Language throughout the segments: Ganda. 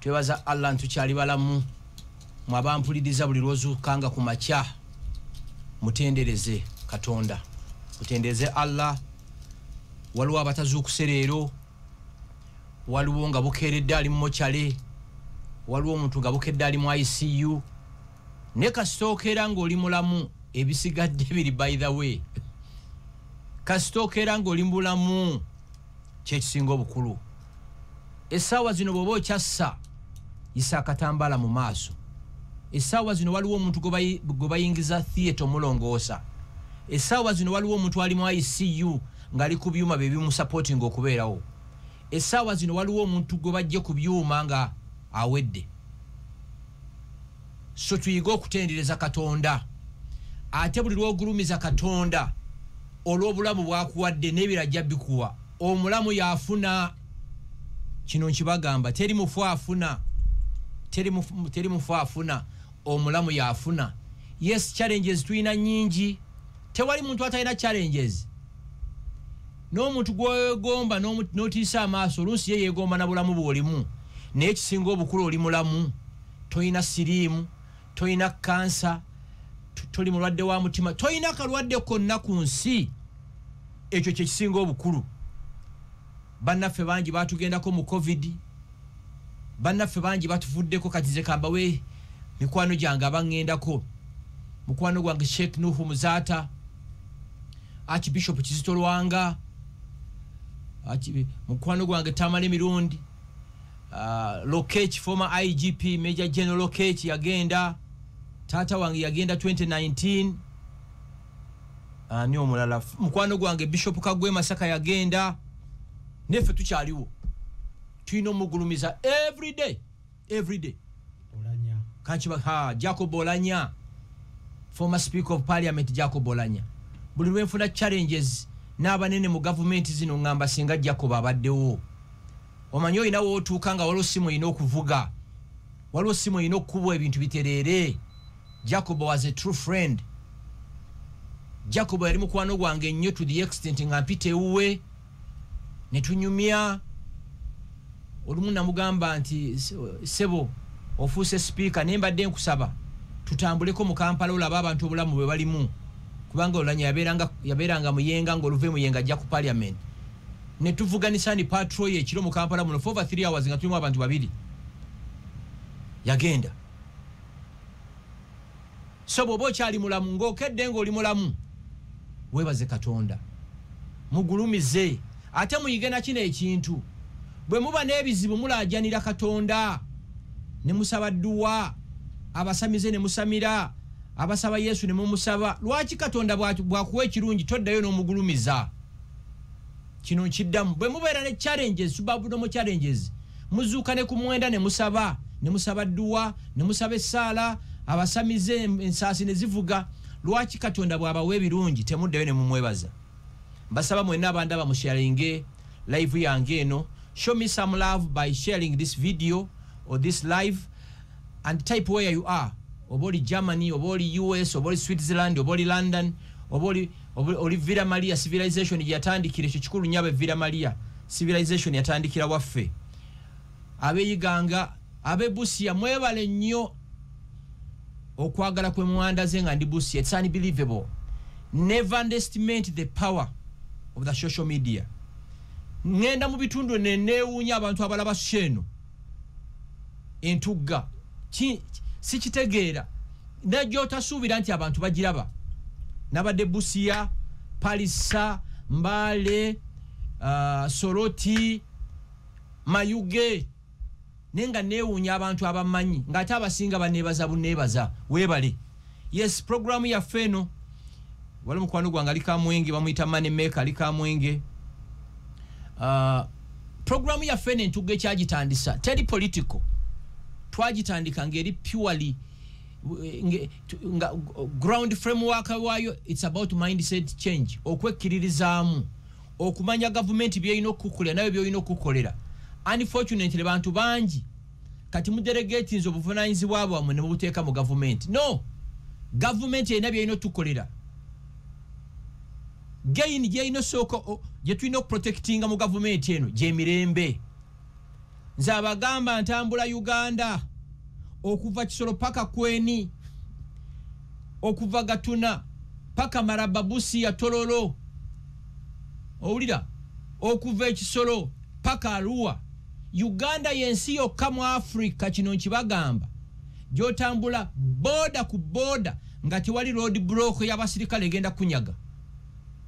Twebaza Allah ntukyali balamu. Mwabampuliriza buli lw'ozuukanga ku makya, mutendereze Katonda, mutendereze Allah. Waliwo abatazuukuse leero, waliwo nga bukeeredde ali mu mokyale, waliwo omuntu nga bukedde ali mu ICU. Naye kasitookeera ng'oli mulamu, ebisigadde biri by the way. Kasitookeera ng'oli mulamu kyekisinga obukulu. Essaawa zino bw'oba okyassa, yisa akatambaala mu maaso. Essaawa zino waliwo omuntu gwe bayingiza theatre omulongoosa. Essaawa zino waliwo omuntu ali mu ICU ng'ali ku byuma bye bimusupportinga okubeerawo. Essaawa zino waliwo omuntu gwe bajje ku byuma nga awedde. So tuyige okutendereza Katonda. Ate buli lw'ogulumiza Katonda olw'obulamu bw'akuwadde n'ebirajja bikuwa. Omulamu yafuna. Kino nkibagamba, teri mufu afuna, teri mufu afuna, omulamu yafuna. Yes, challenges tulina nnyingi, tewali muntu atalina challenges. N'omuntu gw'oyegomba n'otiisa amaaso, oluusi ye yeegomba na bulamu bw'olimu. Naye ekisinga obukulu oli mulamu, tolina siriimu, tolina kansa, toli mulwadde wa mutima, tolina kalwadde konna ku nsi. Ekyo kye kisinga obukulu. Bannaffe bangi batugendako mu COVID, bannaffe bangi batuvuddeko. Kati nze kambawe mikwano gyange abaŋŋendako. Mukwano gwange Sheikh Nuhu Muzaata, Archbishop Kizito Lwanga, mukwano gwange Tamale Mirundi, Lokech, former IGP Major General Lokech yagenda, taata wange yagenda 2019. Ani omulala? Mukwano gwange Bishop Kagwe Masaka yagenda. Neffe tukyaliwo, tulina omugulumiza every day, every day. Olanya. Kankiba ha Jacob Olanya, former Speaker of Parliament Jacob Olanya. Buli lwenfuna challenges n'abanene mu gavumenti zino, ngamba singa Jacob abaddewo. Omanyi olina wootuuka nga waliwo simu erina okuvuga, waliwo simu erina okukubwa ebintu bitereere. Jacob was a true friend. Jacob yali mukwano gwange nnyo to the extent nga mpita ewuwe ne tunyumya. Olumu namugamba nti, "Sebo, ofuuse sipiika, naye mbadde nkusaba tutambuleko mu Kampala olabe abantu obulamu bwe balimu," kubanga Olanya yabeeranga Muyenga, ng'oluva e Muyenga ajja ku Parliament. Ne tuvuga Nissan Patrol ekiro mu Kampala muno for over 3 hours nga tulimu abantu babiri. Yagenda. So bw'oba okyali mulamu, ng'okedde ng'oli mulamu, weebaze Katonda, mugulumize. Ate muyige na kino ekintu: bwe muba n'ebizibu, mulaajanira Katonda ne musaba dduwa, abasamize ne musamira, abasaba Yesu ne mumusaba. Lwaki Katonda bw'akuwa ekirungi toddayo n'omugulumiza? Kino nkiddamu: bwe mubeera ne challenges, subabunomo challenges, muzuuka ne ku 9 ne musaba, ne musaba dduwa, ne musaba essaala, abasamize, ensaasi ne zivuga. Lwaki Katonda bw'abawa ebirungi temuddayo ne mumwebaza? Mbasaba mwenna abandaba musharinge live yange eno. Show me some love by sharing this video or this live and type where you are. Oba oli Germany, oba oli US, oba oli Switzerland, oba oli London, oba oli Villa Maria. Civilization gye yatandikira, ekyo kikulu nnyo. Abe Villa Maria, civilization yatandikira waffe. Abeeyiganga, ab'e Busia, mwebale nnyo okwagala kwe mwandaze nga ndi Busia. It's unbelievable. Never underestimate the power of the social media. Ŋŋenda mu bitundu neneewuunya abantu abalaba sheeno Entugga. Sikitegeera najja otasuubira nti abantu bagiraba. Nabadde Busia, Palisa, Mbale, Soroti, Mayuge, naye nga neewuunya abantu abamanyi, ng'ate abasinga baneebaza buneebaza, weebale. Yes, programu yaffe eno, wali mukwano gwange ali Kamwenge, bamuyita Money Maker, ali Kamwenge. Programu yaffe eno Entugga ekyagitandisa teri political. Twagitandika ng'eri purely nga ground framework waayo, it's about mindset change, okwekkiririzaamu, okumanya gavumenti byerina okukukolera nayo byolina okukukolera. Unfortunately, bantu bangi kati mudelegatinze obuvunanyizibwa bwammwe ne mubuteeka mu gavumenti. No, gavumenti erina byerina otukolera. Gain gyerina osooka gye tulina okuprotectinga mu gavumenti eno gyemirembe. Nze abagamba ntambula Uganda okuva Kisoro paka Kweni, okuva Gatuna paka Marababusi ya Tororo, owulira, okuva Ekisoro paka Arua. Uganda yensi yokka mu Africa, kino nkibagamba, gyotambula boda ku boda nga tewali road block y'abasirikale egenda kunyaga.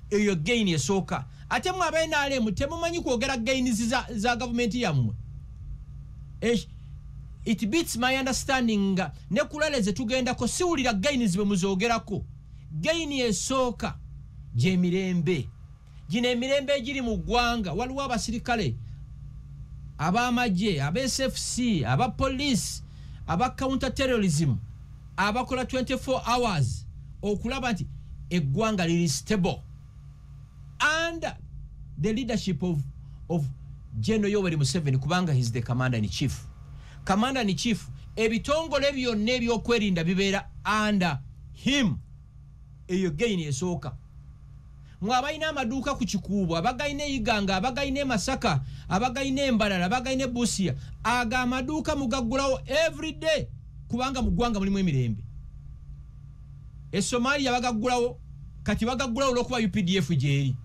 Eyo gain esooka. Ate mwe aba NRM temumanyi kwogera gains za gavumenti yammwe. It beats my understanding nga ne kulale ze tugendako siwulira gains bwe muzoogerako. Gain esooka gy'emirembe. Gino emirembe egiri mu ggwanga, waliwo abasirikale ab'amagye, aba SFC, aba police, aba counter terrorism abakola 24 hours okulaba nti eggwanga liri stable under the leadership of General Yoweri Museveni, kubanga he is the commander in chief. Commander in chief, ebitongole byonna ebyokwerinda bibeera under him. Eyo gain esooka. Mwe abalina amaduuka ku Kikuubo, abagalina e Iganga, abagalina e Masaka, abagalina Embalala, abagalina e Busia, ago amaduuka mugaggulawo everyday kubanga mu ggwanga mulimu emirembe. E Somalia bagaggulawo, kati bagaggulawo olwokuba UPDF gyeri.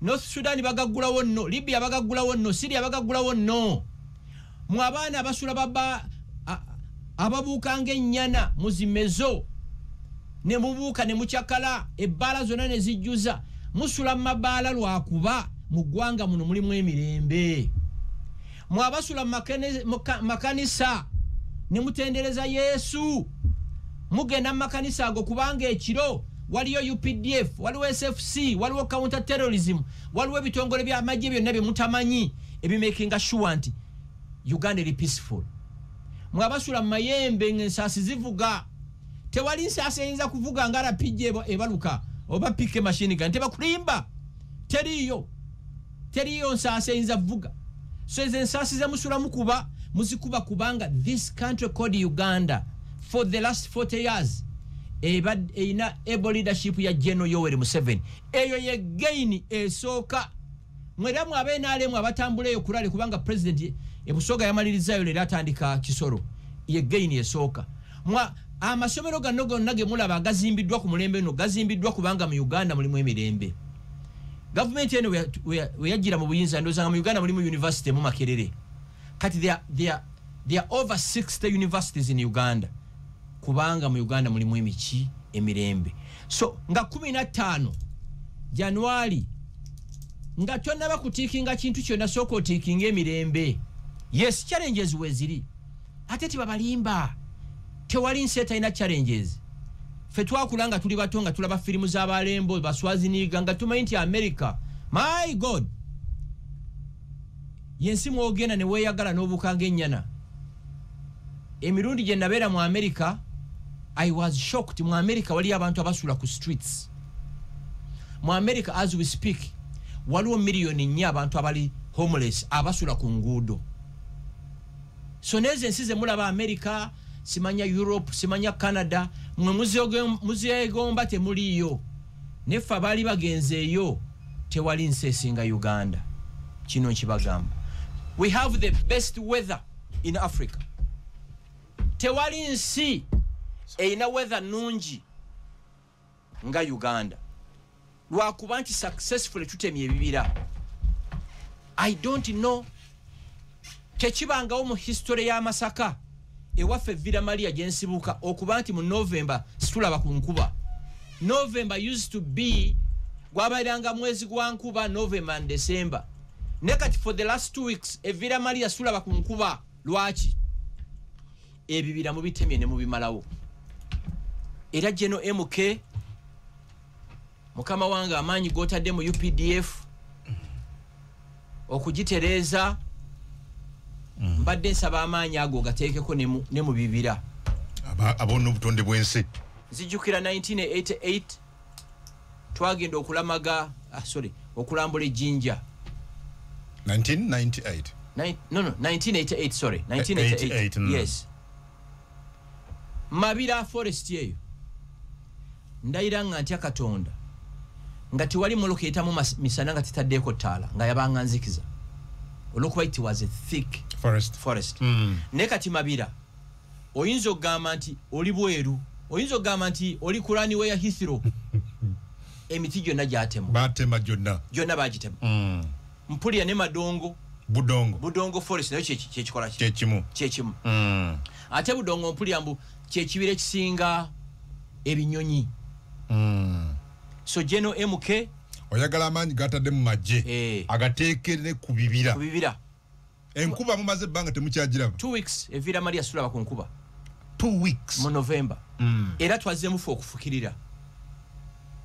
North Sudan bagaggulawo nno, Libya bagaggulawo nno, Syria bagaggulawo nno. Mwe abaana abasula baba ababuuka ng'ennyana muzimezo ne mubuuka ne mukyakala ebbaala zonna ne zijjuza, musula mu mabaala lwakuba mu ggwanga muno mulimu emirembe. Mwe abasula mu makanisa ne mutendereza Yesu, mugenda mu makanisa ago kubanga ekiro waliyo UPDF, waliwo SFC, waliwo counter terrorism, waliwo ebitongole by'amagye byonna bye mutamanyi ebimakinga sure nti Uganda eri peaceful. Mwe abasula mu mayembe ng'ensaasi zivuga, tewali nsaasi eyinza kuvuga nga RPG ebaluka oba PK machine gun, tebakulimba, teriiyo, teriiyo nsaasi eyinza kuvuga. So ezo ensaasi zemusulamu kuba muzikuba kubanga this country called Uganda for the last 40 years erina able leadership ya General Yoweri Museveni. Eyo ye gain esooka. Mwera mwe aba NRM abatambula eyo kulale kubanga president ebusoga yamalirizayo leero atandika Kisoro, ye gain esooka. Mwa amasomero gano gonna ge mulaba agazimbiddwa ku mulembe no gazimbiddwa kubanga mu Uganda mulimu emirembe. Gavumenti eno we yajjira mu buyinza, ndowooza nga mu Uganda mulimu university mu Makerere. Kati there are over 60 universities in Uganda kubanga mu Uganda mulimu emiki emirembe. So nga 15 Januari nga tonnaba kutiikinga kintu kyonna, sooka otiikinga emirembe. Yes, challenges weeziri, ate tebabalimba, tewali nsi etalina challenges. Ffe twakula nga tuli bato nga tulaba firimu z'abalembo baswaziniga nga tumanyi nti America, my God, yensi mwogenda ne weeyagala n'obuuka ng'ennyana. Emirundi gye nabeera mu America, I was shocked. Mu America waliyo abantu abasula ku streets. Mu America as we speak waliwo 4 miliyoni abantu abali homeless, abasula ku nguudo. So nezo ensi ze mulaba, America, simanya Europe, simanya Canada, mwe muzeegomba temuliiyo. Neffe abaali bagenzeeyo, tewali nsi esinga Uganda. Kino nkibagamba, we have the best weather in Africa. Tewali nsi erina weather nungi nga Uganda, lwakuba nti successfully tutemye ebibira. I don't know, tekibangawo mu history y'Amasaka ewaffe Villa Maria gyensibuka okuba nti mu November situlaba ku nkuba. November used to be gwabairanga mwezi gwa nkuba, November and December. Ne kati for the last 2 weeks e Villa Maria situlaba ku nkuba. Lwaki? Ebibira mubitemye ne mubimalawo. Era geno MK mukama wange, amaanyi gotadde mu UPDF okugitereeza, mbadde nsaba amaanyi ago gateekeko ne mu bibira. Abonna obutonde bw'ensi. Nzijukira 1988 twagenda okulamaga, sorry, okulambula ejjinja. 1998? No, 1988, sorry, 1988. 88. Yes, Mabira forest eyo, ndayira nga ntya Katonda nga tewali mmotoka eyitamu misana nga titaddeeko ttaala, nga yabanga nzikiza. Olwokuba it was a thick forest. Naye kati Mabira oyinza okugamba nti oli bweru, oyinza okugamba nti oli ku runway ya Heathrow. Emiti gyonna gyatemwa. Batema gyonna. Gyonna bagitema. Mpulira ne Madongo. Budongo forest nayo kyekikola ki? Kyekimu. Kyekimu. Ate Budongo mpulira mbu kyekibira ekisinga ebinyonyi. So General MK oyagala amaanyi gatadde mu magye agateekere ku bibira. Ku bibira. Enkuba mumaze ebbanga temukyagiraba. 2 weeks evira Maria sulaba ku nkuba. 2 weeks. Mu November. Era twazzeemu ffe okufukirira.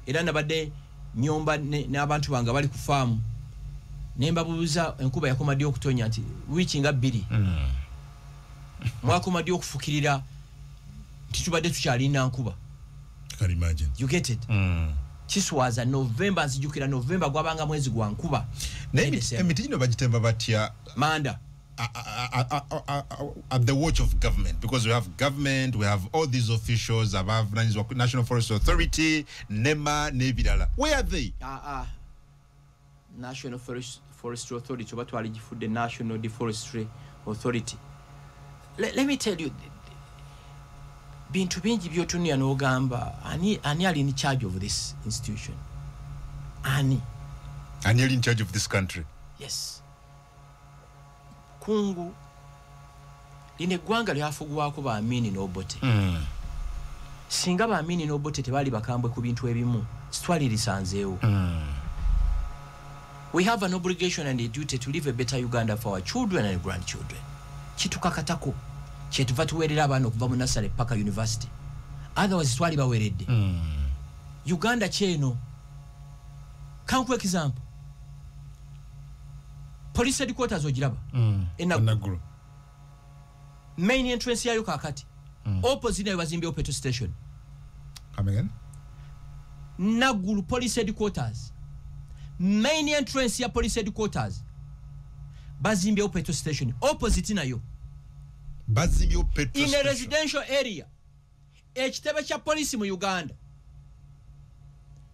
Era nabadde nyomba n'abantu bange bali ku faamu. Ne mbabuuza enkuba yakoma ddi okutonya nti wiiki nga 2. Mwakoma ddi okufukirira nti tubadde tukyalina nkuba. Can imagine. You get it? Kiswaza November, nzijukira November gwabanga mwezi gwa nkuba. Emiti gino bagitemba batya? Manda. At the watch of government, because we have government, we have all these officials above National Forest Authority, NEMA, n'ebirala. Where are they? National Forestry Authority, oba twaligifudde National Deforestry Authority. Let me tell you, bintu bingi byotunuya n'ogamba ani ali in charge of this institution? Ani? Ani ali in charge of this country? Yes. Kungu lino eggwanga lyafugwako ba Amini n'Obote. Singa ba Amini n'Obote tebaali bakambwe ku bintu ebimu, sitwalirisanzeewo. We have an obligation and a duty to live a better Uganda for our children and grandchildren. Kitukakatako. Kyetuva tuweerera abaana okuva mu nursery paka university. Otherwise twali baweeredde. Uganda kyeno. Kankuwe example. Police headquarters ogiraba. Enaggulu. Main entrance yayo kakati. Opposite nayo bazimbyewo petrol station. Come again? Naggulu police headquarters. Main entrance ya police headquarters. Bazimbyewo petrol station. Opposite nayo. Bazimbyewo petrol in station. A residential area. Ekitebe kya police mu Uganda.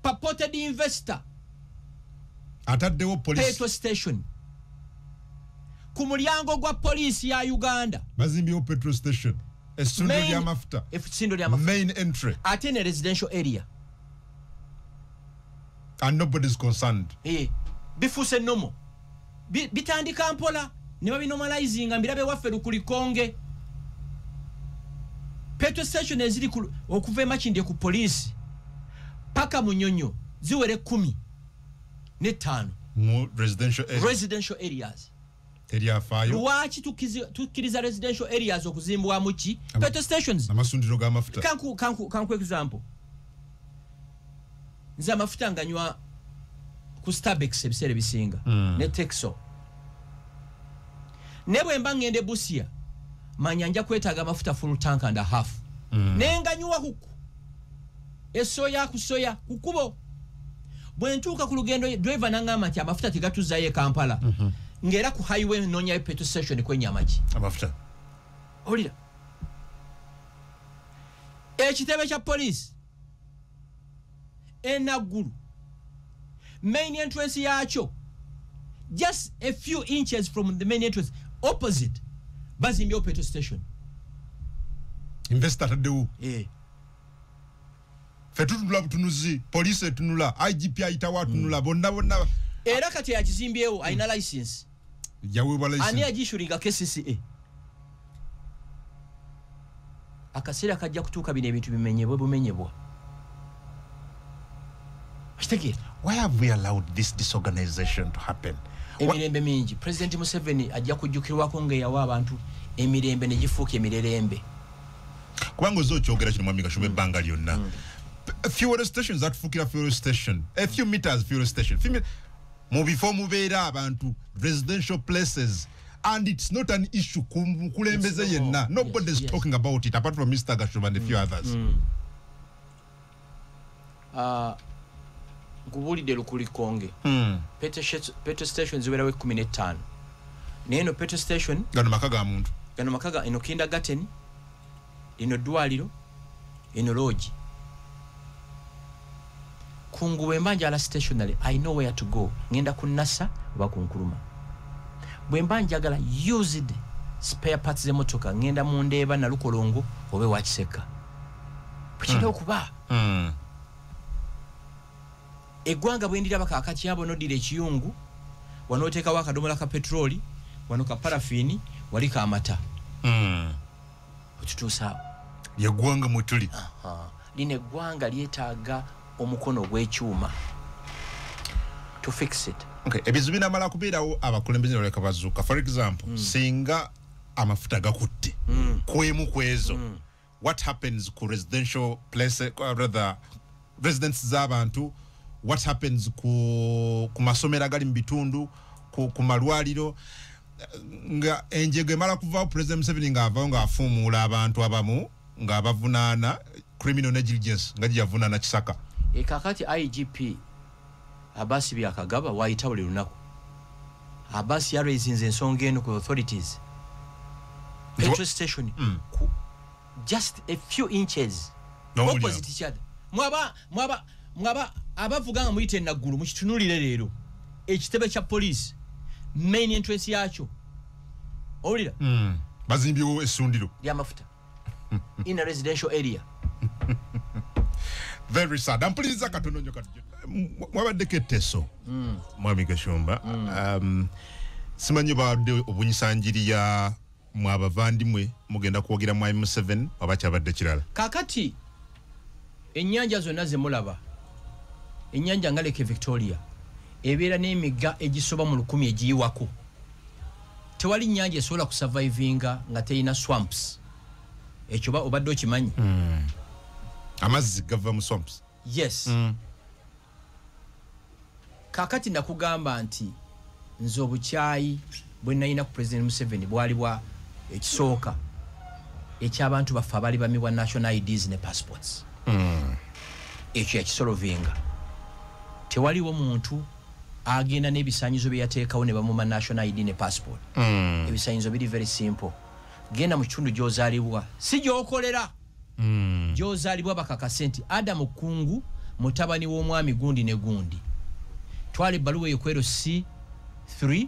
Purported investor. Ataddewo police. Petrol station. Ku mulyango gwa police ya Uganda. Bazimbyewo petrol station. Essundiro ly'amafuta. Essundiro ly'amafuta. Main entry. Ate in a residential area. And nobody's concerned. Bifuuse normal. Bitandika mpola. Ne babinormalizinga mbirabe waffe Lukulikonge. Petrol station eziri okuva e Makindye ku police paka Munyonyo ziwere 15. Mu residential areas. Residential areas. Teryafaayo. Lwaki tukkiriza residential areas okuzimbwamu ki? Petrol stations. Amasundiro g'amafuta. Kanku example. Nze amafuta nganywa ku Starbucks ebiseera ebisinga ne Texo. Ne bwe mba ngende Busia manya nja kwetaaga amafuta full tank and a half. Nenganywa huku esoya kusoya kukubo. Bwe ntuuka ku lugendo driver nangamba nti amafuta tegatuzaayo e Kampala. Ngera ku highway nonya petrol station kwenyamaki. Amafuta. Olira. Ekitebe kya police Enaggulu main entrance yakyo just a few inches from the main entrance opposite bazimbyewo petrol station. Investor ataddewo. Ffe tutunula butunuzi, police etunula, IGP ayitawo atunula, bonna bonna. Era kati yakizimbyewo alina license. Yaweebwa license. Ani agishuringa KCCA? Akaseera kajja kutuuka bino ebintu bimenyebwe bumenyebwa. Kitegeera. Why have we allowed this disorganization to happen? Emirembe mingi. President Museveni ajja kujjukirwako ng'eyawa abantu emirembe ne gifuuka emirerembe. Kubanga ozze okyogera kino Mwami Gashumba ebbanga lyonna. Fuel stations atufuukira fuel station. A few meters fuel station. Mu bifo mubeera abantu, residential places. And it's not an issue ku mukulembeze yenna. Nobody's talking about it apart from Mr. Gashumba and a few others. Nkubuulidde Lukulikonge. Petrol station ziwerawo 15. Naye eno petrol station gano maka ga muntu. Gano maka ga eno kindergarten, lino ddwaliro, eno lodge. Kungu bwe mba njala stationary, I know where to go. Ngenda ku Nasa oba ku Nkuruma. Bwe mba njagala used spare parts z'emmotoka, ngenda mu Ndeeba, Nalukolongo oba ewa Kiseka. Bwekirina okuba. Eggwanga bwe ndiraba kaakati abo, noddira ekiyungu wano, oteekawo akadomola ka petroli wano, ka parafiini wali, kamata, otutuusaawo. Lyeggwanga mwe tuli. Lino eggwanga lyetaaga omukono ogw'ekyuma to fix it. Okay, ebizibu binamala kubeerawo, abakulembeze ne baleka bazuuka. For example, singa amafuta gakutte kwemu kwezo, what happens ku residential place, rather residence z'abantu? What happens ku masomero agali mu bitundu, ku malwaliro? Nga enjego emala kuvaawo, President Museveni ng'avaawo ng'afuumuula abantu abamu ng'abavunaana criminal negligence, nga gyeyavunaana Kisaka. E kakati IGP Abasi Byakagaba wayita buli lunaku. Abasi yaraisinze ensonga eno ku authorities. Petrol station just a few inches N'omulyango. opposite each other. Mwaba abavuga nga muyita enaggulu, mukitunulire leero ekitebe kya police, main entrance yakyo, owulira? Bazimbyewo essundiro lyamafuta in a residential area. Very sad. Ampuliriza katono nnyo kati. Mwabaddeko etteso, Mwami Gashumba. Simanyi babadde obunyisanjiri ya mwabavandimwe mugenda kuwagira Mwami Museveni oba kyabadde kirala? Kakati ennyanja zonna zemulaba, ennyanja nga Lake Victoria ebeera n'emigga egisoba mu 1000 egiyiwako. Tewali nnyanja esobola kusurvivinga nga terina swamps. Ekyo obadde okimanyi? Amazzi gava mu swamps. Yes. Kakati nakugamba nti nze obukyayi bwe nalina ku President Museveni bwali bwa ekisooka ekyabantu baffe abaali bamibwa national IDs ne passports. Ekyo yakisolovinga. Tewaliwo muntu agenda n'ebisaanyizo bye yateekawo ne bamuma national ID ne passport. Ebisaanyizo biri very simple: genda mu kitundu gy'ozaalibwa, si gy'okolera, gy'ozaalibwa, bakakase nti Adamu Kungu mutabani w'omwami gundi ne gundi. Twala ebbaluwa eyo kwero C3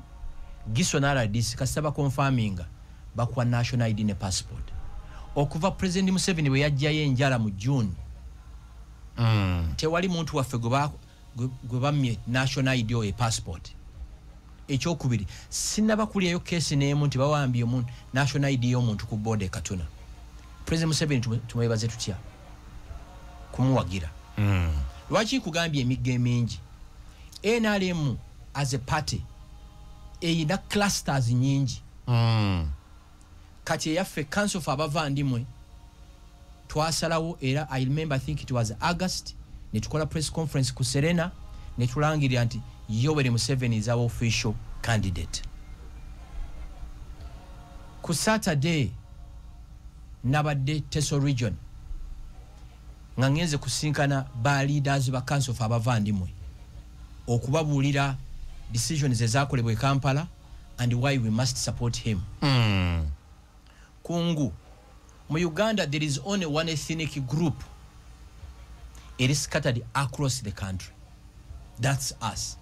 Giso na RDC, kasita bakonfaminga, bakuwa national ID ne passport. Okuva President Museveni bwe yajjayo enjala mu June, tewali muntu waffe gwe bammye national ID oye passport. Ekyokubiri, sinaba kulyayo kesi n'emu nti bawambye omuntu national ID y'omuntu ku border e Katuna. President Museveni tumwebaze tutya kumuwagira? Lwaki nkugambye emigga emingi? NRM as a party eyina clusters nyingi. Kati eyaffe, Council for Abavandimwe, twasalawo era I remember, I think it was August, netukola press conference ku Serena netulangirira nti Yoweri Museveni is our official candidate. Ku Saturday nabadde Teso Region nga ngenze kusinkana ba leaders ba Council for Abavandimwe okubabuulira decisions ezakolebwa e Kampala and why we must support him. Kungu, mu Uganda there is only one ethnic group. It is scattered across the country. That's us.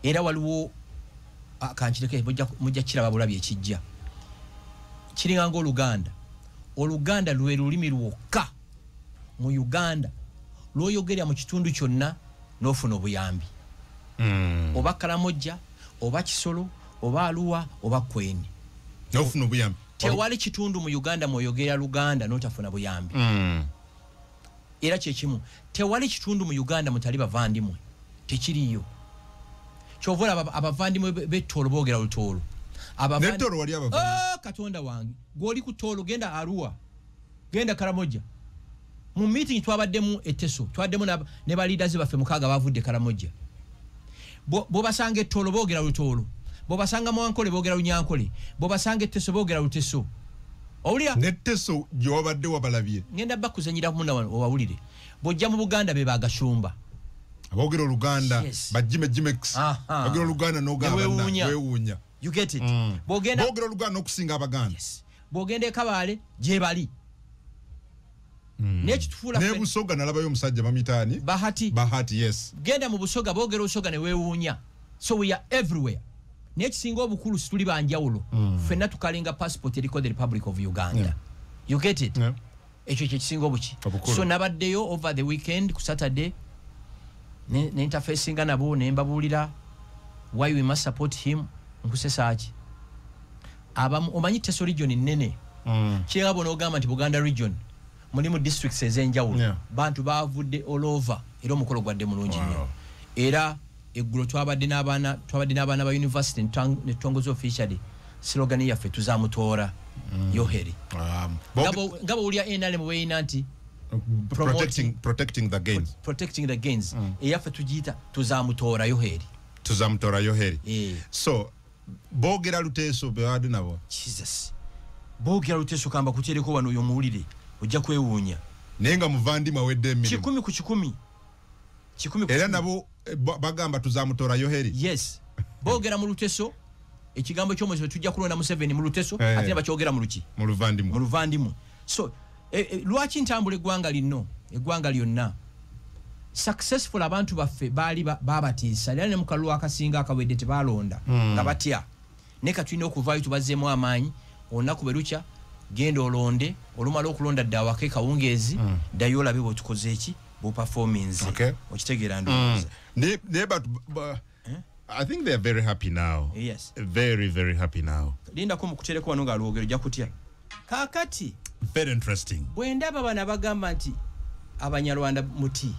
Era waliwo, kankireke, mujja kiraba bulabi ekijja. Kiringa ng'Oluganda. Oluganda lwe lulimi lwokka mu Uganda lw'oyogerera mu kitundu kyonna n'ofuna obuyambi. Oba Kalamojja, oba Kisolo, oba Aluwa, oba Kweni. N'ofuna obuyambi. Tewali kitundu mu Uganda mw'oyogera Luganda n'otafuna buyambi. Era kyekimu, tewali kitundu mu Uganda mutali bavandimwe, tekiriyo. Kyova olaba abavandimwe b'Ettoolo boogera Lutoolo. N'Ettoolo wali abavandimwe. Oh, Katonda wange, gw'oli ku Toolo, genda Arua, genda Karamoja. Mu meeting twabaddemu eteso, twabaddemu ne ba leaders baffe 6 bavudde Karamoja. Bw'obasanga Ettoolo boogera Lutoolo, bw'obasanga mu Ankole boogera Lunyankole, bw'obasanga Etteso boogera Luteso. Owulira? N'Etteso gy'obadde wabalabye. Ngenda bakuzanyira muna wano owawulire. Bw'ojja mu Buganda be bagashumba. Aboogera Oluganda, Yes. ba Jime Jimex. Boogera Oluganda n'ogamba Ne weewuunya. weewuunya. You get it? Bw'ogenda Boogera Oluganda n'okusinga Abaganda. Yes. Bw'ogenda e Kabale gye bali. Naye kitufuula Ne Busoga nalabayo omusajja bamuyita ani? Bahati. Bahati, yes. Genda mu Busoga boogera Olusoga ne weewuunya. So we are everywhere. Naye ekisinga obukulu situli banjawulo. Ffenna tukalinga passport eriko the Republic of Uganda. You get it? Yeah. Ekyo kyekisinga obuki. Obukulu. So nabaddeyo over the weekend ku Saturday ne interfacinga nabo ne mbabuulira why we must support him. Nkusesaaki abamu omanyi Teso region nnene. Kiraba bw'onoogamba nti Buganda region mulimu districts ez'enjawulo. Bantu bavudde all over era omukolo gwadde mulungi nnyo. Era eggulo twabadde n'abaana ba university ne tutongoza officially slogan yaffe tuzamutoora Yoheri. Nga bw'owulira NRM bw'erina nti protecting the gains. Protecting the gains. Eyaffe tugiyita tuzamutoora Yoheri. Tuzamutoora Yoheri. So boogera Luteeso bebadde nabo. Jesus. Boogera Luteeso kamba kutereko wano oyo muwulire ojja kwewuunya. Naye nga muvandimwe awedde emirimu. 100 ku 100. 100 ku Era 100. nabo bagamba tuzamutoora Yoheri. Yes. Boogera mu Luteeso ekigambo ky'omwezi tujja kulonda Museveni mu Luteeso ate ne bakyogera mu luki? Mu Luvandimwe. Mu Luvandimwe. So lwaki ntambula eggwanga lino, eggwanga lyonna? Successful abantu baffe baali babatiisa era ne mu kalulu akasinga akawedde tebalonda nga batya. Naye ka tulina okuvaayo tubazzeemu amaanyi, olunaku bwe lukya genda olonde, olumala okulonda dda awaka ekawungeezi, ddayo olabe bw'otukoze eki, bw'operforminze. Okitegeera ndowooza. Naye I think they are very happy now. Yes. Very, very happy now. Lindako mukutereko wano ng'alwogero ojja kutya. Kaakati, Very interesting. bwe ndaba bano abagamba nti Abanyarwanda muti,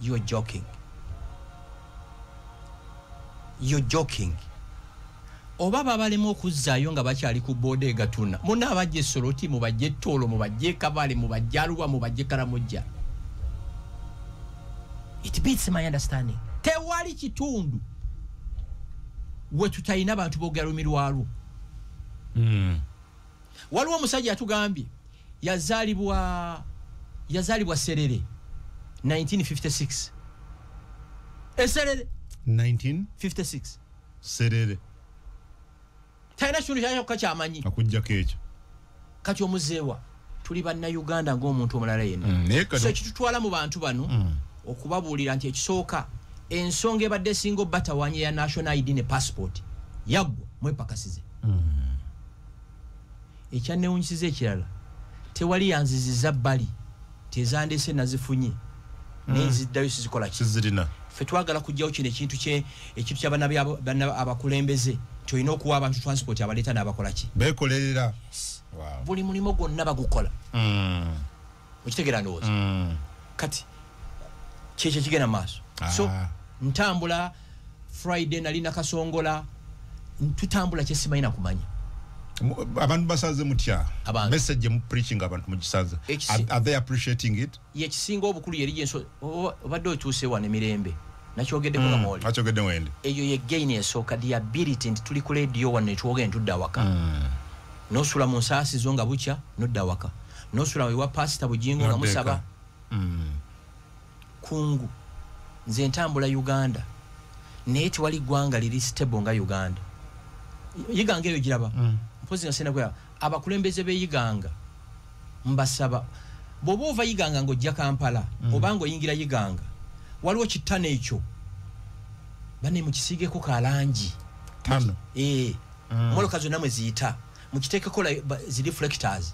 you're joking. You're joking. Oba babalema okuzzaayo nga bakyali ku booda e Gatuna. Munna abajja e Soroti, mubajje e Tooro, mubajje e Kabale, mubajje Arua, mubajje Karamojja. It beats my understanding. Tewali kitundu we tutalina bantu boogera lulimi lwalwo. Waliwo omusajja yatugambye yazaalibwa Serere 1956. Serere 19 56. Serere. Talina kintu kyakka kyamanyi. Akuggyako ekyo. Kati omuzeewa tuli bannayuganda ng'omuntu omulala yenna. Naye kati So ekitutwala mu bantu bano okubabuulira nti ekisooka ensonga ebadde esinga obbatawaanya ya national ID ne passport yaggwa mwepakasize. Ekyannewuunyisiza ekirala tewali yanziziza bbali tezandeese nazifunye naye nziddayo sizikola ki? Sizirina. Ffe twagala kuggyawo kino ekintu ekintu ky'abanna abakulembeze nti olina okuwa abantu transport abaleeta n'abakola ki? Beekolerera. Yes. Wow. Buli mulimu gwonna bagukola. Okitegeera ndowooza? Kati kyekyo ekigenda mu maaso. So ntambula Friday nali Nakasongola, tutambula kye simanyi na kumanya. Abantu basanze mutya? Abantu. Message mu preaching abantu mugisanze. Are they appreciating it? Ye kisinga obukulu yeri enso obadde otuuse wano emirembe. Nakyogeddeko nga mwoli. Nakyogedde wende. Eyo ye gain esooka, the ability nti tuli ku radio wano ne twogera ne tudda awaka. N'osula mu nsaasi zo nga bukya n'odda awaka. N'osula ewa Pastor Bugingo nga N'odda musaba. eka. Kungu. Nze ntambula Uganda. Naye tewali ggwanga liri stable nga Uganda. Yiganga eyo giraba. Mpozi nga sena kwa abakulembeze be Yiganga mbasaba bw'oba ova Yiganga ng'ojja Kampala oba ng'oyingira Yiganga waliwo kitano ekyo banne mukisiigeko kalangi. Tano. Mmotoka zonna mwe ziyita mukiteekeko zi reflectors.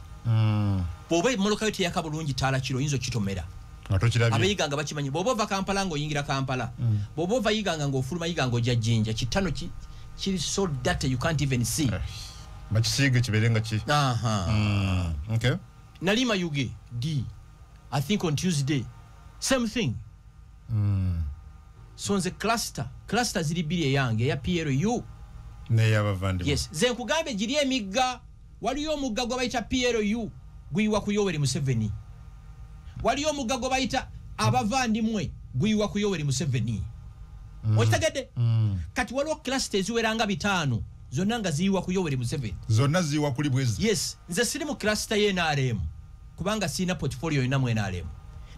Bw'oba emmotoka yo teyaka bulungi ttaala kiro oyinza okitomera. Nga tokirabye. Ab'Yiganga bakimanyi. Bw'oba ova Kampala ng'oyingira Kampala, bw'oba ova Yiganga ng'ofuluma Yiganga ojja Jinja, kitano kiri so dirty you can't even see. Bakisiige kibeere nga ki. Okay. Nali Mayuge D, I think on Tuesday, same thing. So nze cluster ziri bbiri, eyange eya PLU n'ey'abavandimwe. Yes, nze nkugambye giri emigga, waliyo omugga gwe bayita PLU guyiwa ku Yoweri Museveni, waliyo omugga gwe bayita abavandimwe guyiwa ku Yoweri Museveni. Okitegedde? Kati waliwo cluster eziwera nga 5 zonna nga ziyiwa ku Yoweri Museveni. Zonna ziyiwa kuli bwezi. Yes, nze siri mu cluster ya NRM kubanga sirina portfolio yonna mu NRM.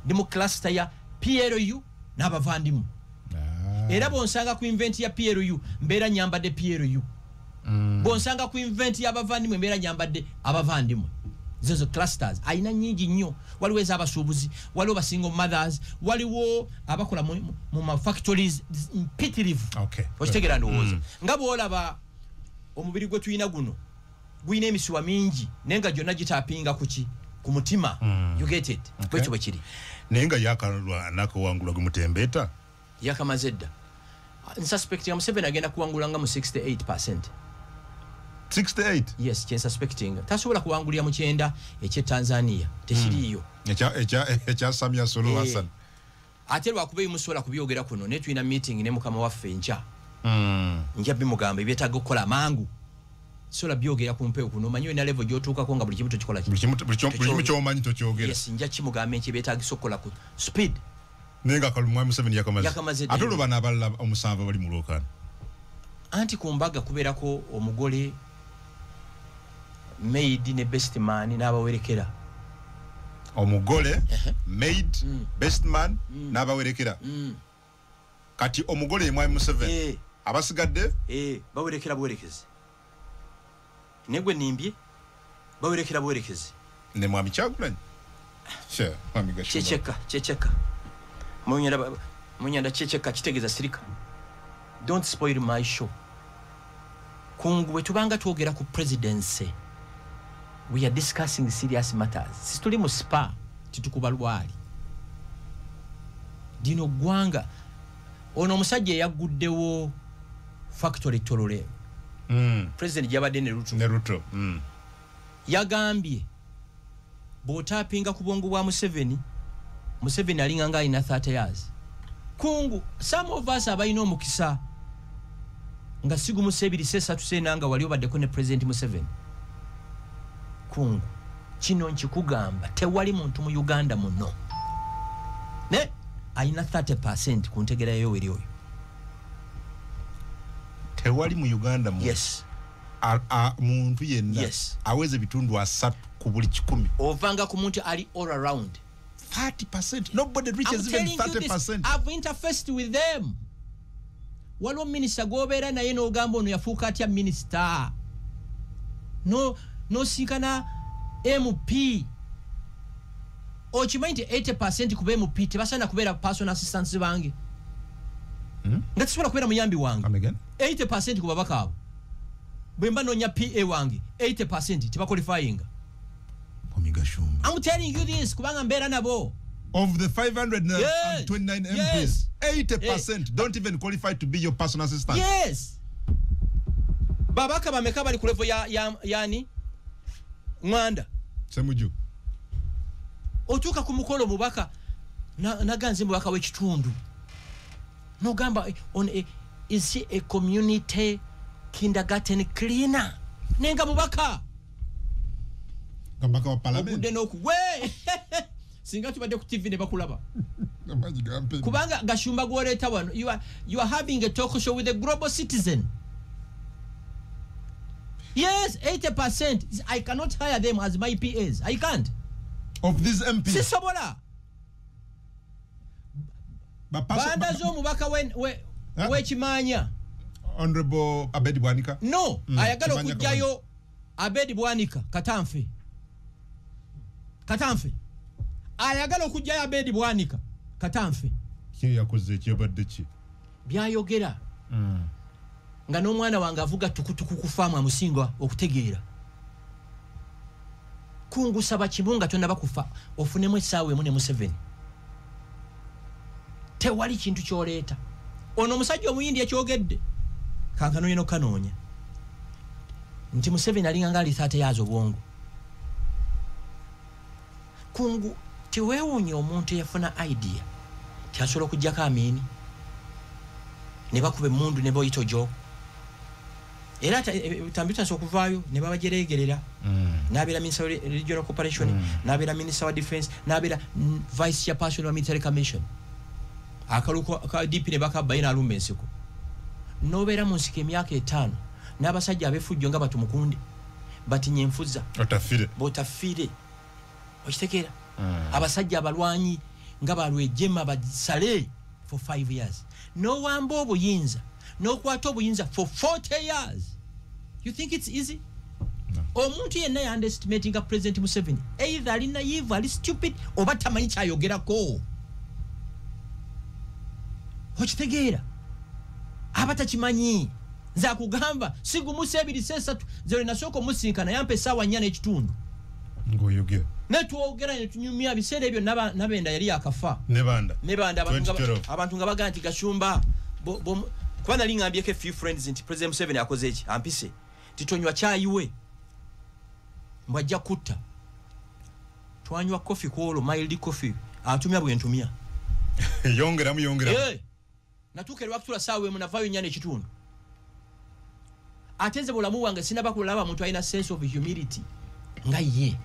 Ndi mu cluster ya PLU n'abavandimwe. Era bw'onsanga ku event ya PLU mbeera nyambadde PLU. Bw'onsanga ku event y'abavandimwe mbeera nyambadde abavandimwe. Zezo clusters alina nyingi nnyo. Waliwo ez'abasuubuzi, waliwo ba single mothers, waliwo abakola mu ma factories mpitirivu. Okitegeera ndowooza? Nga bw'olaba omubiri gwe tulina guno gulina emisuwa mingi, naye nga gyonna gitapinga kuki? Ku mutima. You get it? Bwekyo bwe kiri. Naye nga yakalwa nakawangula gwe mutembeeta. Yakamaze dda. Nsuspectinga Museveni agenda kuwangula nga mu 68%. 68? Yes, kyensuspectinga. Tasobola kuwangulira mu 90 ekye Tanzania, tekiriiyo. Ekya Samia Suluhu Hassan. Ate lwakuba ebimusobola kubyogera kuno, naye tulina meeting ne mukama waffe enkya. Nja bimugamba ebyetaaga okukola mangu. Sobola byogera ku mpewo kuno, omanyi olina level gy'otuukako nga buli kimu tokikola ki? Buli kimu ky'omanyi tokyogera. Yes, nja kimugamba enkya ebyetaagisa okukola ku speed. Naye nga akalulu Mwami Museveni yakamaze. Yakamaze dda. Ate olwo bano abalala omusanvu bali mu lwokaano. Anti ku mbaga kubeerako omugole, maid ne best man n'abawerekera. Omugole, maid, best man n'abawerekera. Kati omugole ye Mwami Museveni. Abasigadde? Bawerekera buwerekezi. Naye gwe nimbye, bawerekera buwerekezi. Ne Mwami Kyagulanyi. Sure, Mwami Gashumba. Kyecheka, kyecheka. Munyanda kyecheka kitegeeza sirika. Don't spoil my show. Kungu bwe tubanga twogera ku presidency, we are discussing serious matters. Situli mu spa, titukuba lwali. Dino ggwanga ono omusajja eyagguddewo factory Torole. President gyabadde ne Ruto. Ne Ruto. Yagambye bw'otaapinga ku bwongo bwa Museveni, Museveni alinga nga alina 30 years. Kungu, some of us abalina omukisa nga sigumu sebiri sesatu sena nga wali obaddeko ne President Museveni. Kungu, kino nkikugamba tewali muntu mu Uganda muno ne alina 30% ku ntegera ya Yoweri oyo. Tewali mu Uganda muno. Yes. Muntu yenna. Yes. Aweze bitundu 30 ku buli 100. Ovanga ku muntu ali all around. 30%. Nobody reaches I'm even telling you this, 30%. I've interfaced with them. Waliwo minisita gw'obeera naye n'ogamba ono yafuuka atya minisita. No, n'osinkana MP. Okimanyi nti 80% ku ba MP tebasaana kubeera personal assistants bange. Nga tesobola kubeera muyambi wange. Come again? 80% ku babaka abo. Bwe mba noonya PA wange, 80% tebaqualifyinga. Mwami Gashumba. I'm telling you this kubanga mbeera nabo. Of the 529 Yes. MPs, Yes. 80% don't even qualify to be your personal assistant. Yes. Babaka bameka bali ku level ya yani Ngwanda. Semuju. Otuuka ku mukolo mubaka naganze mubaka w'ekitundu. Nogamba on a, is he a community kindergarten cleaner? Nenga mubaka. Mubaka wa parliament. Ogudde n'oku- we! Singa tubadde ku TV ne bakulaba. Amaanyi gampe. Kubanga Gashumba gw'oleeta wano, you are having a talk show with a global citizen. Yes, 80%. I cannot hire them as my PAs. I can't. Of these MPs. Sisobola. Banda z'omubaka w'ekimanya. Honorable Abedi Bwanika. No, ayagala Kimanya okujjayo Kabanda. Abedi Bwanika, Katamfe. Katamfe. Ayagala okujjayo Abedi Bwanika, Katamfe. Ki yakoze ekyabadde ki? Byayogera. Nga n'omwana wange avuga tukutuku ku faamu amusinga okutegeera. Kungusaba kimu nga tonnaba kufa, ofunemu essaawa emu ne Museveni. Tewali kintu ky'oleeta. Ono omusajja omuyindi yakyogedde. Kankanoonya n'okukanoonya. Nti Museveni alinga nga ali 30 years obwongo. Kungu, teweewuunya omuntu eyafuna idea ti asobola okuggyako Amini ne bakuba emmundu ne boyita Ojok. Era Tambi tutandise okuvaayo ne babajereegerera. N'abeera Minister wa Regional Corporation, n'abeera Minister wa Defense, n'abeera Vice Chairperson wa Military Commission. Akalulu ka DP ne bakabba ye n'alumba ensiko. N'obeera mu nsiko emyaka 5 n'abasajja ab'effujjo nga batumukunde batinya enfuza. Otafiire. B'otafiire. Okitegeera? Abasajja abalwanyi nga balwejema basale for 5 years. N'owamba obuyinza, n'okwata obuyinza for 40 years. You think it's easy? No. Omuntu yenna ya underestimatinga President Museveni, either ali naive, ali stupid, oba tamanyi kyayogerako. Okitegeera? Aba takimanyi. Nze akugamba sigumusa 2 3 zero nasooka omusinkana yampa essaawa 4.5 ng'oyogera netwogera netunyumya biseera ebyo Nabenda yali yakafa Nebanda abantu nga bagamba nti Gashumba kuba nali ngambyeko few friends nti President Museveni akoze eki ampise titonywa kyayi we mbwajja kutta. Twanywa coffee kwolwo, mild coffee, atumya bwe ntumya yongeramu. Natuuka erwakutula ssaawa 1 navaayo 4.5. Ate nze bulamu bwange sinaba kulaba muntu alina sense of humility nga ye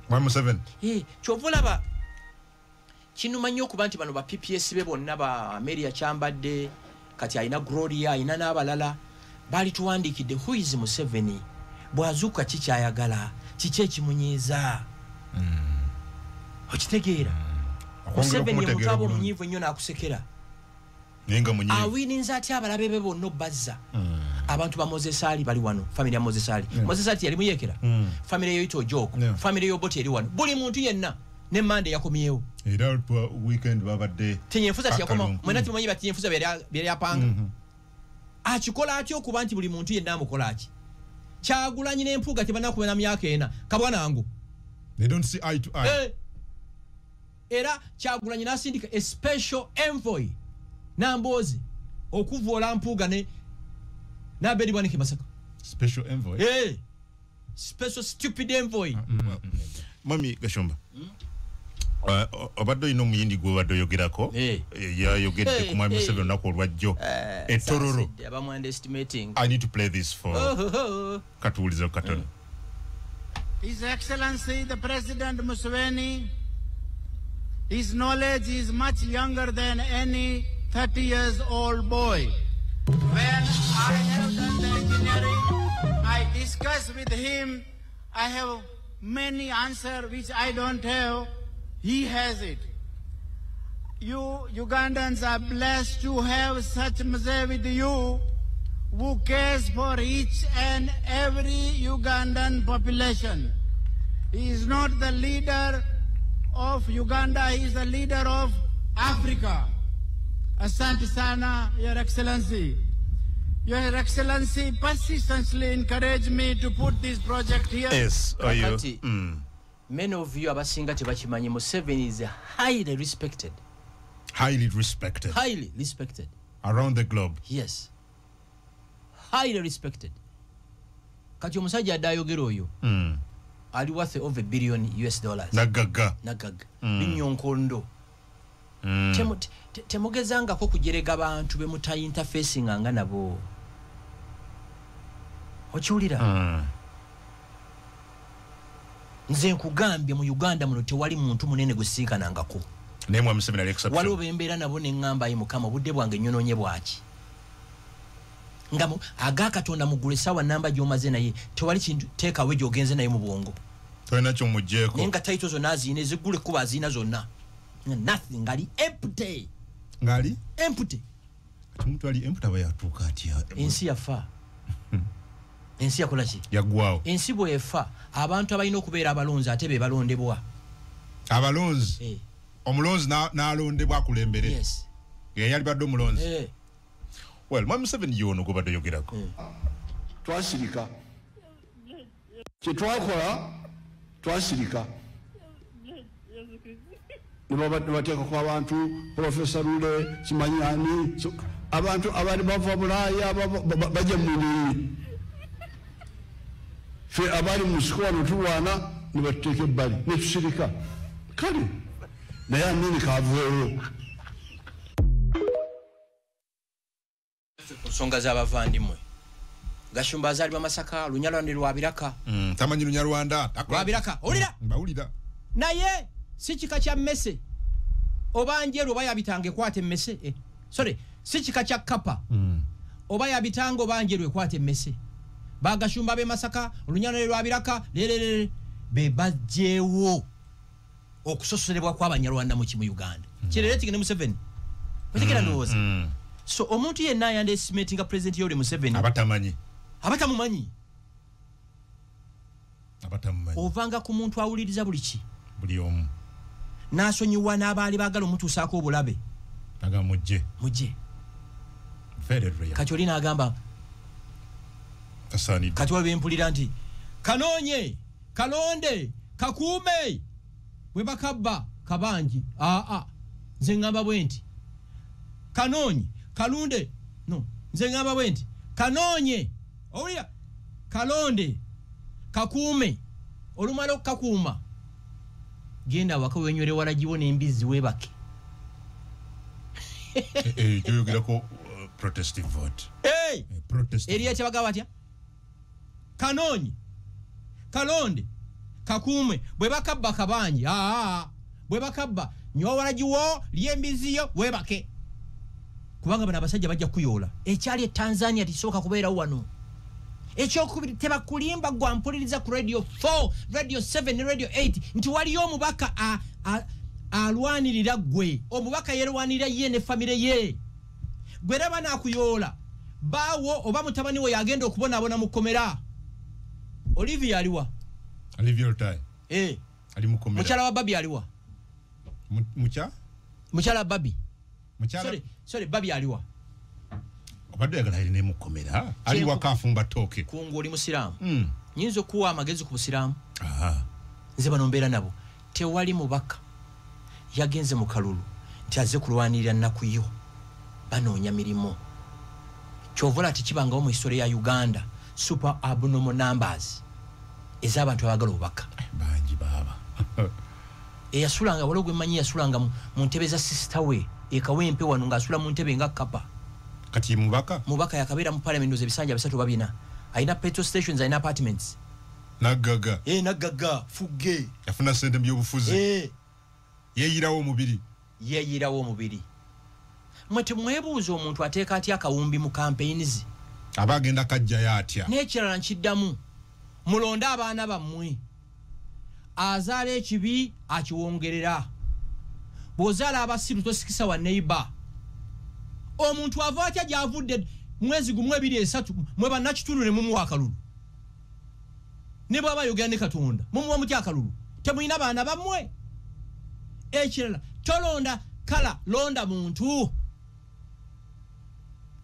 Museveni. Kyova olaba kinuma nnyo okuba nti bano ba PPS be bonna ba Amelia Kyambadde, kati alina Gloria, alina n'abalala baali tuwandiikidde who is Museveni, bw'azuuka kikyayagala, kiki ekimunyiiza. Okitegeera? Museveni ye muntu aba omunyiivu ennyo n'akusekera. Awininza atya abalabe be bonna obbazza. Abantu ba Moses Ali bali wano, family ya Moses Ali. Moses Ali yali muyekera. Family yoyita Ojok, family y'Obote eri wano. Buli muntu yenna ne Mande yakomyewo. Era weekend babadde Tinyenfuza tiyakoma, mwena timumanyi ba Tinyenfuza byali apanga. Akikola atya okuba nti buli muntu yenna amukola aki? Kyagulanyi n'Empuuga tebannakuba na myaka 4. Kabwanangu. They don't see eye to eye. Era Kyagulanyi n'asindika a special envoy Namboozi okuvoola Mpuuga ne Nabedi Bwanike Masaka. Special envoy. Special stupid envoy. Mami Gashumba. Obadde olina omuyindi gw'obadde oyogerako, yayogedde ku Mwami Museveni olunaku olwajjo etororo. Abamu underestimating. I need to play this for katuwulize katono. His Excellency the President Museveni, his knowledge is much younger than any 30 years old boy. When I have done the engineering, I discuss with him. I have many answers which I don't have. He has it. You Ugandans are blessed to have such Mzee with you who cares for each and every Ugandan population. He is not the leader of Uganda, he is the leader of Africa. Asante sana, Your Excellency. Your Excellency persistently encouraged me to put this project here. Yes, are you? Many of you abasinga tebakimanyi, Museveni is highly respected. Highly respected. Highly respected. Around the globe. Yes. Highly respected. Kati omusajja adde ayogera oyo ali worth over $1 billion. Nagagga. Nagagga. Binyonkondo. Temugezangako kujerega bantu be muta interfacing nga nabo. Okiwulira? Nze nkugambye mu Uganda muno tewali muntu munene gusiikanangako. Naye Mwami Museveni ali exception. Waliwo bembeera nabo ne ŋŋamba ayi Mukama obudde bwange nnyonoonye bwaki. Nga aga Katonda muggule essaawa namba gy'omaze naye tewali kintu teekawe gy'ogenze naye mu bwongo. Tolina ky'omuggyeeko. Naye nga title zonna aziina, eziggula ekkubo aziina zonna. Nothing, ali empty. Ngali? Empty. Kati omuntu ali empty aba yatuuka atya? Ensi yafa. Ensi yakola ki? Yaggwawo. Ensi bw'efa abantu abalina okubeera abalonzi ate be balondebwa. Abalonzi? Omulonzi n'alondebwa akulembere. Yes. Ye yalibadde omulonzi. Well, Mwami Museveni y'ono gw'obadde oyogerako. Twasirika. Kye twakola twasirika. Ne bateekako abantu Professor Lule, simanyi ani, abantu abali bava Bulaaya bajja mu Bunyonyi. Ffe abali mu nsiko wano tulwana ne batuteeka ebbali ne tusirika. Kale naye Amini kaveewo. Ku nsonga z'abavandimwe, Gashumba azaalibwa Masaka, Lunyarwanda lwa Biraka. Tamanyi Lunyarwanda. Lwa Biraka, owulira? Mbawulira. Naye si kika kya mmese oba njeru oba yabitanga ekwata emmese. Sorry, si kika kya kkapa oba yabitanga oba njeru ekwata emmese. Bagashumba b'e Masaka, Olunyarwanda lwa Biraka, lererere be baggyewo okusosolebwa kw'Abanyarwanda mu Uganda. Kirere ne Museveni. Otegera ndowooza. So omuntu yenna ayandestimatinga President Yoweri Museveni abatamanyi. Abatamumanyi. Ovanga ku muntu awuliriza buli ki, buli omu, n'asonyiwa n'abaali baagala omutuusaako obulabe. Aga mujje mujje. Very rare. Kati oli n'agamba kasaanidde. Kati wabempulira nti kanoonye, kalonde, kakuume, bwe bakabba kabangi. Aa, nze ŋŋamba bwe nti kanoonye, kalunde, no, nze ŋŋamba bwe nti kanoonye, owulira, kalonde, kakuume. Olumala okukakuuma genda waka wenywere walagiwo n'embizzi weebake. Gyoyogerako protestive vote. Eriya kyebagamba batya? Kanoonye, kalonde, kakuume, bwe bakabba kabangi. Aa, bwe bakabba nywa walagiwo, lya embizzi yo, weebake. Kubanga bano abasajja bajja kuyoola. Ekyali e Tanzania tekisooka kubeerawo wano. Ekyokubiri, tebakulimba gwa mpuliriza ku Radio 4, Radio 7 ne Radio 8 nti waliyo omubaka alwanirira ggwe. Omubaka yerwanirira ye ne famire ye. Gwe era banaakuyoola baawo oba mutabani we yagenda okubonaabona mu kkomera. Olivia aliwa? Olivia Lutaaya. Ali mu kkomera. Mukyala wa Babi aliwa? Mukyala wa Babi. Sorry, Babi aliwa? Obadde oyagala alina mu kkomera. Ali waka afumba ttooke. Kungu oli musiraamu. Nyinza okuwa amagezi ku busiraamu. Nze bano mbeera nabo. Tewali mubaka yagenze mu kalulu nti azze kulwanirira nnaku yo. Banoonya mirimu. Ky'ovola tekibangawo mu history ya Uganda super abnormal numbers ez'abantu abaagala obubaka. Bangi baaba. Eyasulanga waliwo gwe mmanyi yasulanga mu ntebe za sister we e Kawempe wano ng'asula mu ntebe nga kkapa. Kati mubaka? Mubaka yakabeera mu parliament ndowooza ebisanja 3 oba 4. Alina petrol stations, alina apartments. Naggaga. Naggaga, fugge. Yafuna ssente mu byobufuzi. Yeeyirawo omubiri. Yeeyirawo omubiri. Mwe temwebuuza omuntu ateeka atya akawumbi mu campaigns. Aba agenda kajjayo atya? N'ekirala nkiddamu, mulonde abaana bammwe. Azaala ekibi akiwongerera. Bw'ozaala abasiru tosikisa wa neighbor. Omuntu ava atya gy'avudde mwezi gumu 2 3 mwe bannakitundu ne mumuwa akalulu. Ne bw'aba ayogera ne Katonda mumuwa mutya akalulu? Temulina baana bammwe. Ekirala tolonda kala, londa muntu.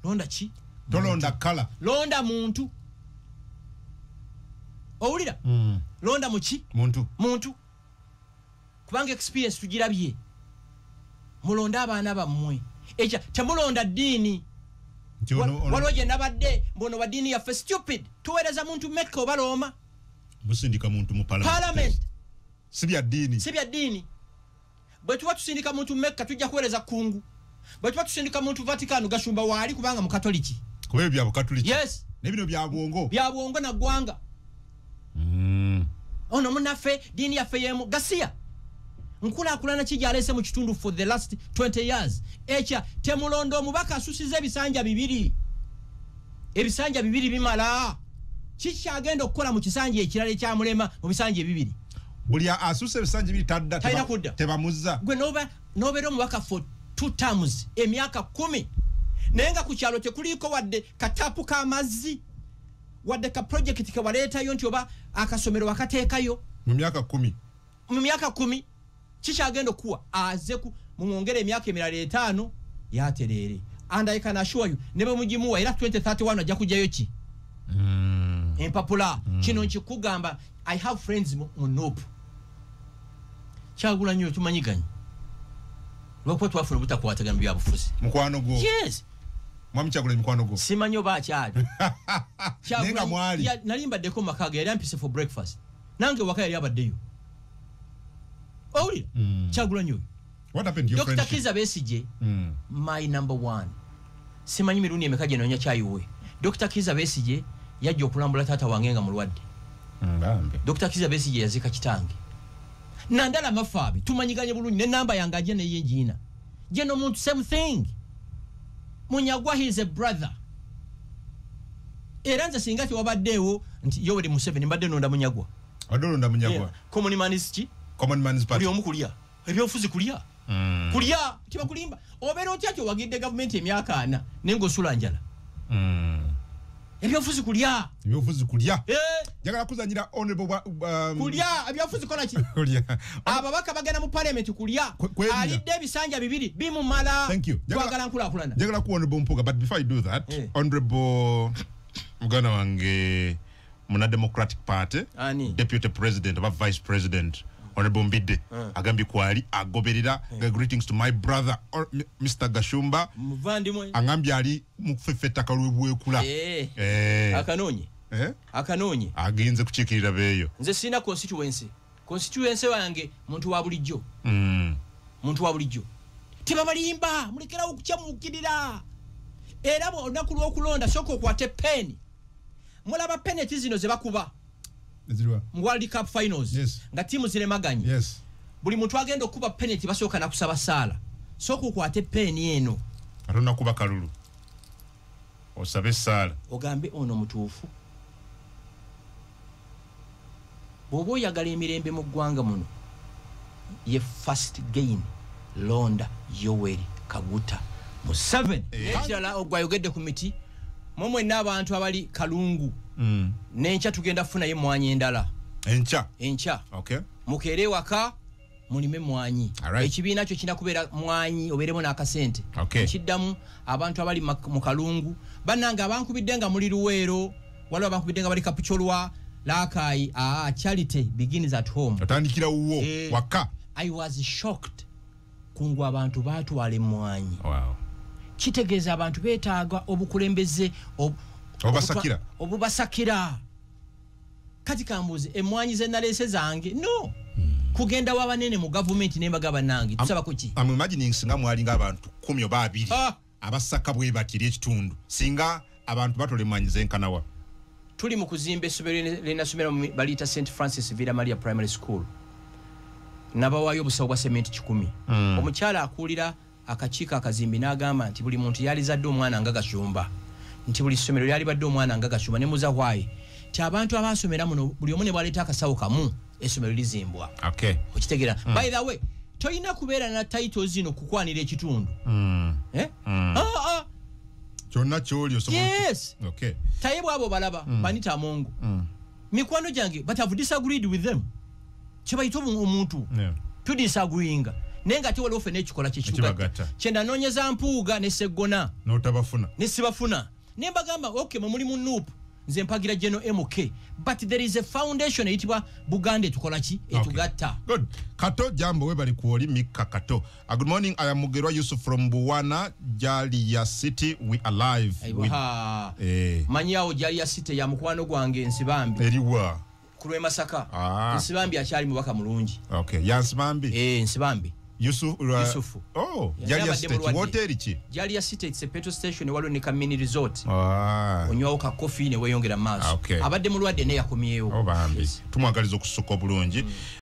Londa ki? Tolonda kala, londa muntu. Owulira? Londa muki? Muntu. Muntu. Kubanga experience tugirabye. Mulonde abaana bammwe. Ekya temulonda ddiini. Waliwo gye nabadde mbono wa ddiini yaffe stupid. Tuweereza muntu Mecca oba Roma. Musindika muntu mu parliament. Si bya ddiini. Si bya ddiini. Bwe tuba tusindika muntu Mecca tujja kuweereza kungu. Bwe tuba tusindika muntu Vatican Gashumba waali kubanga mukatoliki. Kuba ebyo bya bukatoliki. Yes. Ne bino bya bwongo. Bya bwongo na ggwanga. Ono munnaffe ddiini yaffe y'emu gasiya. Nkulaakulana ki gy'aleese mu kitundu for the last 20 years. Ekya temulonda omubaka asusiza ebisanja 2. Ebisanja 2 bimala. Kiki kyagenda okukola mu kisanja ekirala ekyamulema mu bisanja 2? Buli asusa ebisanja 2 tadda tebamuzza. Gwe n'obeera omubaka for 2 terms emyaka 10. Naye nga ku kyalo tekuliiko wadde katapu k'amazzi, wadde ka project ke waleetayo nti oba akasomero wakateekayo. Mu myaka 10. Mu myaka 10. Kikyagenda okuwa aze ku mumwongere emyaka emirala 5 yatereere. And I can assure you ne bwe mugimuwa era 2031 ajja kujjayo ki? Empapula. Kino nkikugamba, I have friends mu NUP. Kyagulanyi tumanyiganye. Lwakuba twafuna obutakwatagana mu byabufuzi. Mukwano gwo. Yes. Mwami Kyagulanyi mukwano gwo. Simanyi oba akyali. Naye mwali. Nali mbaddeko mu maka ge, yali ampise for breakfast. Nange waka yali abaddeyo. Owulira? Kyagulanyi oyo. What happened to your Dr. friendship? Kizza Besigye, my number 1. Simanyi mirundi emeka gye noonya kyayiwe. Dr. Kizza Besigye yajja okulambula taata wange nga mulwadde. Dr. Kizza Besigye yaziika kitange. Nandala Mafaabi tumanyiganye bulungi ne namba yange ajja neye ngiina. Gye n'omuntu same thing. Munyagwa he is a brother. Era nze singa tewabaddeewo nti Yoweri Museveni mbadde nonda Munyagwa. Obadde olonda Munyagwa. Common man is ki? Common man's party. Buli omu kulya. Ebyobufuzi kulya. Kulya tebakulimba. Obeera otya kyowagidde gavumenti emyaka 4 naye ng'osula njala. Ebyobufuzi kulya. Ebyobufuzi kulya. Njagala kuzanyira honorable kulya ebyobufuzi kola ki? Kulya. Ababaka bagenda mu parliament kulya. Alidde ebisanja bibiri bimumala. Twagala nkulaakulana. Njagala ku honorable Mpuuga, but before I do that, honorable muganda wange muna Democratic Party, Ani? Deputy President oba Vice President Honorable Mbidde agambye kwali agoberera. Greetings to my brother Mr. Gashumba. Muvandimwe. Angambye ali mu kufeffetta kalwebwekula. Akanoonye. Akanoonye. Agenze kukiikirira beeyo. Nze sirina constituency. Constituency wange muntu wa bulijjo. Muntu wa bulijjo. Tebabalimba, mulekerawo okukyamuukirira. Era olunaku lw'okulonda sooka okwate peni. Mulaba penalty zino ze bakuba mu World Cup finals. Nga ttiimu ziremaganye. Buli muntu agenda okuba penalty basooka nakusaba saala. Sooka okwate peni eno. Ate onakuba kalulu. Osabe saala. Ogambe ono mutuufu. Bw'oba oyagala emirembe mu ggwanga muno, ye first gain londa Yoweri Kaguta Museveni. Ekirala ogwo ayogedde ku miti, mwe mwenna abantu abali Kalungu. N'enkya tugenda kufunayo emmwanyi endala. Enkya? Enkya. Okay. Mukeere ewaka mulime emmwanyi. Ekibiina kyo kirina kubeera mwanyi obeeremu n'akasente. Kiddamu abantu abali mu Kalungu. Bannange abankubidde nga muli Luweero, waliwo abankubidde nga bali Kapchorwa, Lakayi, charity begins at home. Otandikira wuwo waka. I was shocked kungu abantu baatwala emmwanyi. Wow. Kitegeeza abantu beetaaga obukulembeze obubasakira. Obubasakira. Kati kambuuze emmwanyi ze naleese zange? No. Kugenda w'abanene mu gavumenti n'embaga bannange. Tusaba kuki? I'm imagining singa mwalinga abantu 10 oba 20 abasaka bwe bati eri ekitundu. Singa abantu batola emmwanyi zenkanawa. Tuli mu kuzimba essomero linasomera baliyita St Francis Villa Maria Primary School. Nabawaayo obusawo bwa sementi 100. Omukyala akuulira akakiiko akazimbi n'agamba nti buli muntu yalizadde omwana nga Gashumba. Nti buli ssomero lyalibadde omwana nga Gashumba ne muza hwayi. Nti abantu abaasomera muno buli omu ne bw'aleeta akasawo kamu essomero lizimbwa. Okitegeera. By the way, tolina kubeera na titles zino kukwanira ekitundu. Kyonna ky'oli osobola. Yes. Okay. Taye bw'abo balaba Banita Amongo. Mikwano gyange, but I've disagreed with them. Kye bayita omuntu. Tudisagreeinga. Naye nga tewaliwo ffenna ekikola kye Ekibagatta. Kye nanoonyeza Mpuuga ne Sseggona. N'otabafuna. Ne sibafuna. Ne mbagamba, okay, mwe muli mu NUP. Nze mpagira General MK. But there is a foundation eyitibwa Buganda etukola ki? Etugatta. Good. Kato jambo webali kuoli Mika Kato. Good morning, I am Mugerwa Yusuf from Buwana, Jalia City. We are live. Manyi awo Jalia City ya mukwano gwange Nsibambi. Eriwa. Ku Masaka. Nsibambi akyali mubaka mulungi. Okay. Ya Nsibambi. Nsibambi. Yusufu. Oh, Jalia City. Hotel ki? Jalia City, it's a petrol station waliwo ne ka mini resort. Onywawo ka coffee ne weeyongera maaso. Okay. Abadde mulwadde naye yakomyewo. Oh, bambi. Tumwagaliza okussuka obulungi.